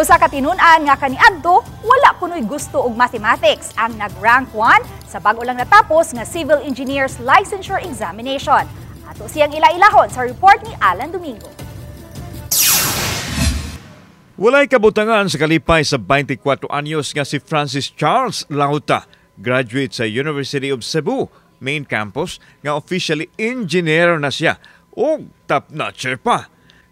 Usa ka tinun-an nga kaniadto wala kunoy gusto og mathematics ang nag-rank 1 sa bag-o lang natapos nga Civil Engineers Licensure Examination. Ato siyang ila-ilahon sa report ni Alan Domingo. Walay kabutangan sa kalipay sa 24 anyos nga si Francis Charles Lauta, graduate sa University of Cebu main campus, nga officially engineer na siya o top-notcher pa.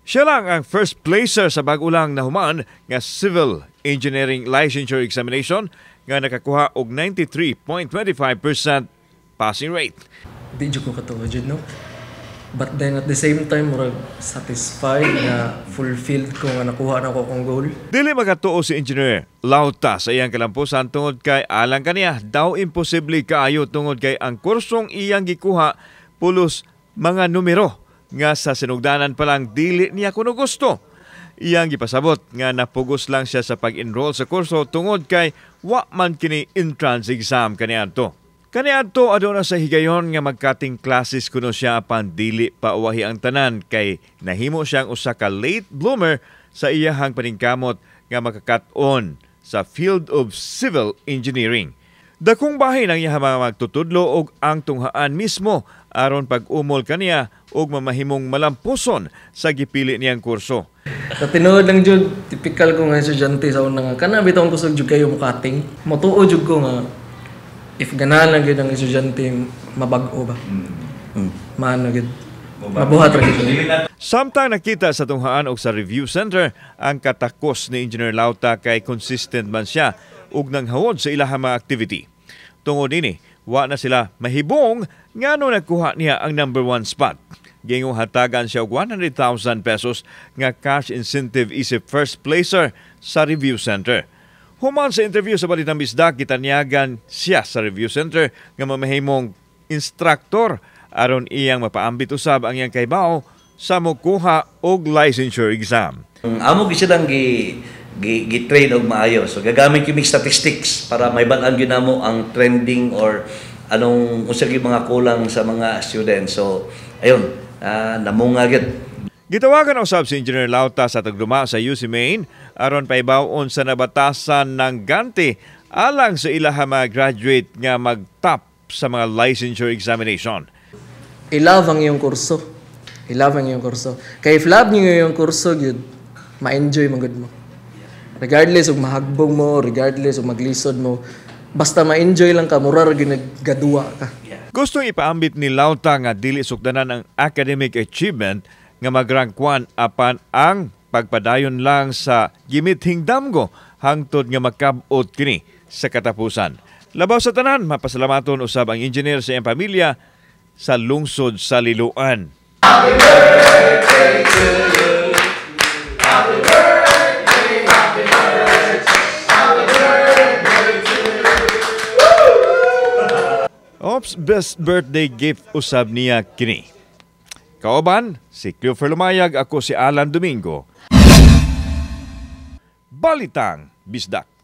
Siya lang ang first placer sa bag-o lang nahuman nga Civil Engineering Licensure Examination nga nakakuha og 93.25% passing rate. Di jud ko katuo jud, no? But then at the same time, murag satisfied nga fulfilled ko nga nakuha na ko akong goal. Dili makatuo si Engineer Lauta sa iyang kalampusan tungod kay alang kaniya daw imposible kaayo tungod kay ang kursong iyang gikuha pulos mga numero nga sa sinugdanan pa lang dili niya kuno gusto. Iyang gipasabot nga napugos lang siya sa pag-enroll sa kurso tungod kay wa man kini entrance exam kaniadto. Kaniadto aduna sa higayon nga mag-cutting classes kuno siya apan dili pa uwahi ang tanan kay nahimo siyang usa ka late bloomer sa iyahang paningkamot nga makakat-on sa field of civil engineering. Dakong bahin ang iyahang mga magtutudlo og ang tunghaan mismo aron pag-umol kaniya og mamahimong malampuson sa gipili niyang kurso. Sa tinuod lang jud, typical ko nga estudyante sa una nga kana bitaw ang kusog jud kayo mo-cutting. Motuo jud ko nga if ganahan lang gyud ang estudyante mabag-o ba. Maano gyud. Mabuhat ra gyud. Samtang nakita sa tunghaan og sa review center ang katakos ni Engineer Lauta kay consistent man siya ug nanghawod sa ilahang mga activity. Tungod nini, wa na sila mahibong ngano nagkuha niya ang number 1 spot. Gingong hatagan siya og 100,000 pesos nga cash incentive isip first placer sa review center. Human sa interview sa Balitang Bisdak, gitanyagan siya sa review center nga mamahimong instructor aron iyang mapaambit usab ang iyang kahibaw sa mokuha og licensure exam. Amo gyud silang gi gi, gi-train og maayo. So gagamit kami statistics para mahibal-an gyud namo ang trending or anong unsa gyud mga kulang sa mga students. So ayun, namunga gyud. Gitawagan usab si Engineer Lauta sa tagduma sa UC Main aron pahibaw-on sa nabatasan ng ganti alang sa ilaha mga graduate nga mag-top sa mga licensure examination. I-love ang iyong kurso. I-love ang iyong kurso. Kay if love niyo yung kurso gyud, ma-enjoy man gud mo. Regardless og mahagbong mo, regardless og maglisod mo, basta ma-enjoy lang ka, mura ra gyud naggaduwa ka. Gustong ipaambit ni Lauta nga dili sukdanan ang academic achievement nga mag-rank 1 apan ang pagpadayon lang sa gimithing damgo hangtod nga makab-ot kini sa katapusan. Labaw sa tanan, mapasalamaton usab ang engineer sa iyang pamilya sa lungsod sa Liloan. Happy birthday to you. Happy birthday, happy birthday, happy birthday to you. Ops, best birthday gift usab niya kini. Kauban, si Cleofer Lumayag, ako si Alan Domingo. Balitang Bisdak.